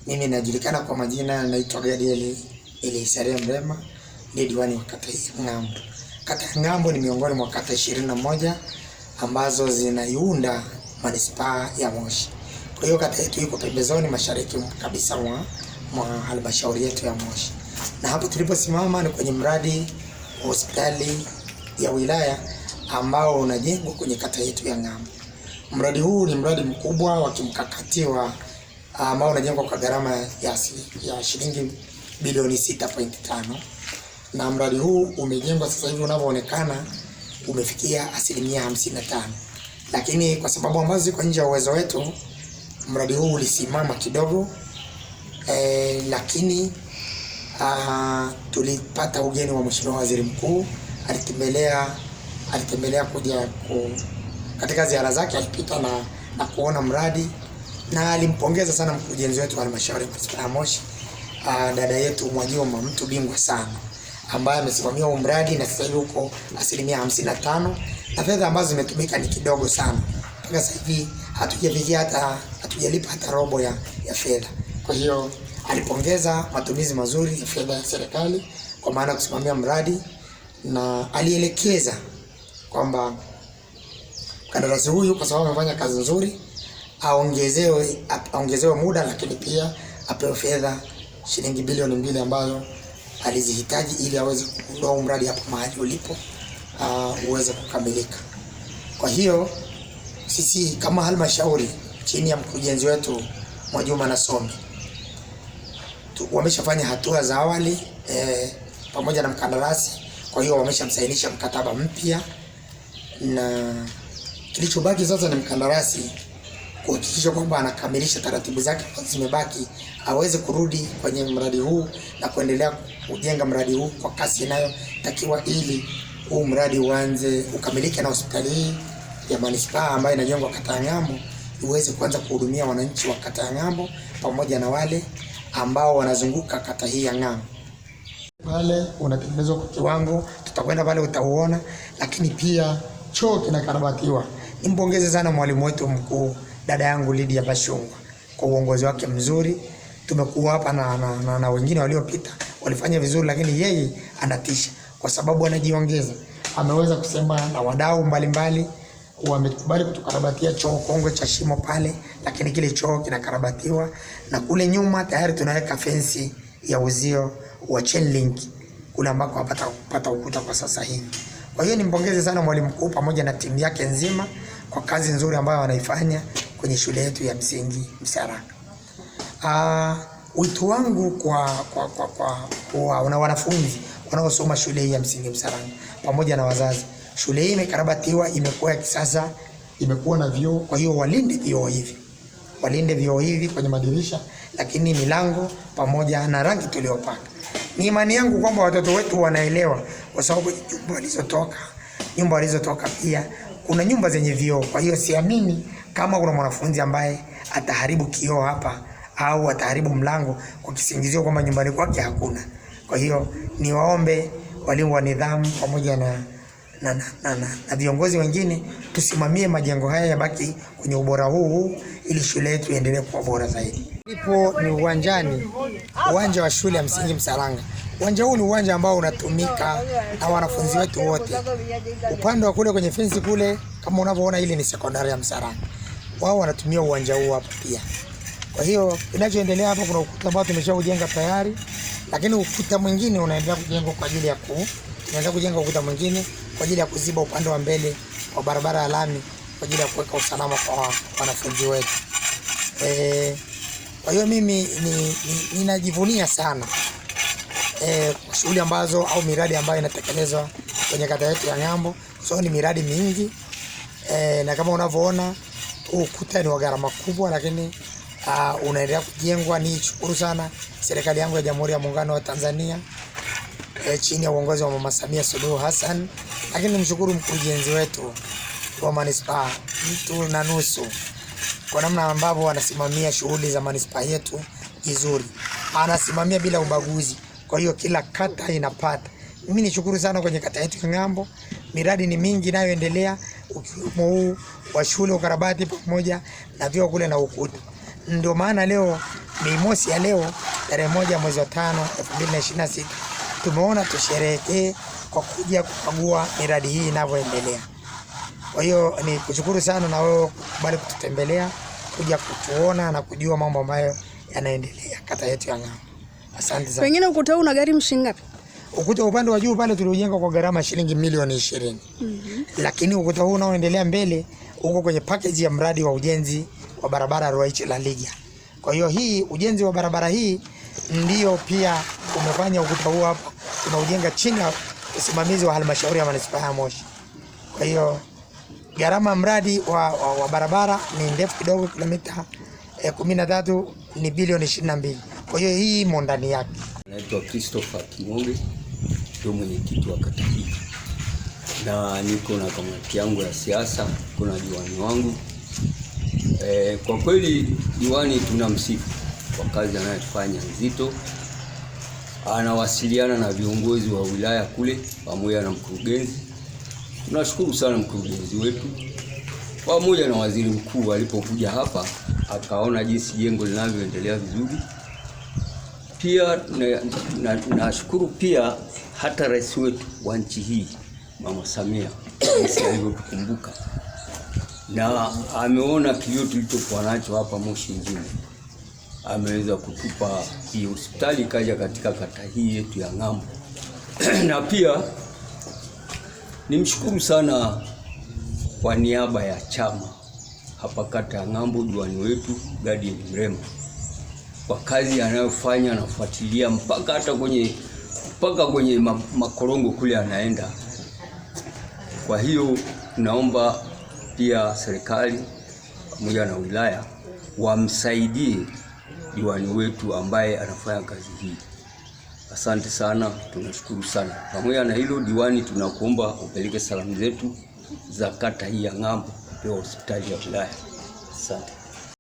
Mimi najulikana kwa majina, naitwa Gadiel Elisaria Mrema, ndiye diwani wa kata ya Ng'ambo. Kata ya Ng'ambo ni miongoni mwa kata 21 ambazo zinaiunda manispaa ya Moshi. Kwa hiyo kata yetu iko pembezoni mashariki kabisa mwa halmashauri yetu ya Moshi, na hapo tuliposimama ni kwenye mradi wa hospitali ya wilaya ambao unajengwa kwenye kata yetu ya Ng'ambo. Mradi huu ni mradi mkubwa wa kimkakati wa ambao unajengwa kwa gharama ya shilingi bilioni 6.5 na mradi huu umejengwa sasa hivi unavyoonekana umefikia 55%, lakini kwa sababu ambazo ziko nje ya uwezo wetu mradi huu ulisimama kidogo lakini tulipata ugeni wa Mheshimiwa Waziri Mkuu, alitembelea kuja katika ziara zake alipita na kuona mradi na alimpongeza sana mkurugenzi wetu wa halmashauri ya manispaa ya Moshi, dada yetu Mwajuma, mtu bingwa sana ambaye amesimamia huu mradi na sasa hivi uko 55% na fedha ambazo zimetumika ni kidogo sana. Mpaka sasa hivi hatujafikia hata hatujalipa hata robo ya fedha. Kwa hiyo alipongeza matumizi mazuri ya fedha ya serikali kwa maana kusimamia mradi, na alielekeza kwamba mkandarasi huyu kwa sababu amefanya kazi nzuri aongezewe muda, lakini pia apewe fedha shilingi bilioni 2 ambazo alizihitaji ili aweze kuondoa mradi hapo mahali ulipo uweze kukamilika. Kwa hiyo sisi kama halmashauri chini ya mkurugenzi wetu Mwajuma Nasombe wameshafanya hatua za awali pamoja na mkandarasi. Kwa hiyo wameshamsainisha mkataba mpya na kilichobaki sasa ni mkandarasi kuhakikisha kwamba anakamilisha taratibu zake zimebaki, aweze kurudi kwenye mradi huu na kuendelea kujenga mradi huu kwa kasi inayotakiwa ili huu mradi uanze ukamilike na hospitali hii ya manispaa ambayo inajengwa kata ya Ng'ambo iweze kuanza kuhudumia wananchi wa kata ya Ng'ambo pamoja na wale ambao wanazunguka kata hii ya Ng'ambo. Pale unatengenezwa kwa kiwango, tutakwenda pale utauona, lakini pia choo kinakarabatiwa. Nimpongeze sana mwalimu wetu mkuu dada yangu Lydia Bashungwa kwa uongozi wake mzuri. Tumekuwa hapa na wengine waliopita walifanya vizuri, lakini yeye anatisha kwa sababu anajiongeza. Ameweza kusema na wadau mbalimbali wamekubali kutukarabatia choo kongwe cha shimo pale, lakini kile choo kinakarabatiwa, na kule nyuma tayari tunaweka fensi ya uzio wa chain link kule ambako hapata kupata ukuta kwa sasa hivi. Kwa hiyo nimpongeze sana mwalimu mkuu pamoja na timu yake nzima kwa kazi nzuri ambayo wanaifanya kwenye shule yetu ya msingi Msaranga. Wito wangu kwa wanafunzi wanaosoma shule hii ya msingi Msaranga pamoja na wazazi, shule hii imekarabatiwa, imekuwa ya kisasa, imekuwa na vioo. Kwa hiyo walinde vioo hivi, walinde vioo hivi kwenye madirisha, lakini milango pamoja na rangi tuliyopaka. Ni imani yangu kwamba watoto wetu wanaelewa, kwa sababu nyumba walizotoka pia kuna nyumba zenye vioo. Kwa hiyo siamini kama kuna mwanafunzi ambaye ataharibu kioo hapa au ataharibu mlango kwa kisingizio kwamba nyumbani kwake hakuna. Kwa hiyo niwaombe walimu wa nidhamu pamoja na viongozi wengine tusimamie majengo haya yabaki kwenye ubora huu ili shule yetu iendelee kuwa bora zaidi. Ipo ni uwanjani, uwanja wa shule ya msingi Msaranga. Uwanja huu ni uwanja ambao unatumika na wanafunzi wetu wote. Upande wa kule kwenye fensi kule, kama unavyoona, ile ni sekondari ya Msaranga, wao wanatumia uwanja huu hapa pia. Kwa hiyo kinachoendelea hapa, kuna ukuta ambao tumeshaujenga tayari, lakini ukuta mwingine unaendelea kujengwa kwa ajili ya tunaendelea kujenga ukuta mwingine kwa ajili ya kuziba upande wa mbele wa barabara ya lami kwa ajili ya kuweka usalama kwa wanafunzi wetu. Kwa hiyo mimi ninajivunia sana shughuli ambazo au miradi ambayo inatekelezwa kwenye kata yetu ya Ng'ambo. So ni miradi mingi na kama unavyoona huu ukuta ni wa gharama kubwa, lakini unaendelea kujengwa. Ni shukuru sana serikali yangu ya Jamhuri ya Muungano wa Tanzania chini ya uongozi wa Mama Samia Suluhu Hassan, lakini nimshukuru mkurugenzi wetu wa manispaa mtu na nusu kwa namna ambavyo anasimamia shughuli za manispaa yetu vizuri, anasimamia bila ubaguzi. Kwa hiyo kila kata inapata. Mimi nishukuru sana kwenye kata yetu ya Ng'ambo, miradi ni mingi inayoendelea ukiwemo huu wa shule ukarabati pamoja na vyoo kule na ukuta. Ndio maana leo Mei Mosi ya leo tarehe 1 mwezi wa 5 2026, tumeona tusherehekee kwa kuja kukagua miradi hii inavyoendelea. Kwa hiyo ni kushukuru sana na wewe kukubali kututembelea, kuja kutuona na kujua mambo ambayo yanaendelea kata yetu ya Ng'ambo. Asante sana. Pengine ukuta huu una gharimu shilingi ngapi? Ukuta upande wa juu pale tuliujenga kwa gharama shilingi milioni 20. Lakini ukuta huu unaoendelea mbele uko kwenye package ya mradi wa ujenzi wa barabara Ruwaichi Laliga. Kwa hiyo hii ujenzi wa barabara hii ndio pia umefanya ukuta huu hapa tunaujenga chini ya usimamizi wa halmashauri ya manispaa ya Moshi. Kwa hiyo gharama mradi wa barabara ni ndefu kidogo, kilomita 13 ni bilioni 22. Kwa hiyo hii imo ndani yake. Naitwa Christopher King'oge, ndio mwenyekiti wa kata hii, na niko na kamati yangu ya siasa, kuna diwani wangu. Kwa kweli diwani tunamsifu kwa kazi anayofanya nzito. Anawasiliana na viongozi wa wilaya kule pamoja na mkurugenzi. Tunashukuru sana mkurugenzi wetu pamoja na waziri mkuu alipokuja hapa akaona jinsi jengo linavyoendelea vizuri. Pia nashukuru pia hata rais wetu wa nchi hii Mama Samia jinsi alivyotukumbuka na ameona kilio tulichokuwa nacho hapa Moshi mjini, ameweza kutupa hii hospitali ikaja katika kata hii yetu ya Ng'ambo. Na pia nimshukuru sana kwa niaba ya chama hapa kata ya Ng'ambo, diwani wetu Gadiel Mrema kwa kazi anayofanya, anafuatilia mpaka hata kwenye mpaka kwenye makorongo kule anaenda. Kwa hiyo tunaomba pia serikali pamoja na wilaya wamsaidie diwani wetu ambaye anafanya kazi hii. Asante sana, tunashukuru sana. Pamoja na hilo, diwani, tunakuomba upeleke salamu zetu za kata hii ya Ng'ambo kupewa hospitali ya wilaya. Asante.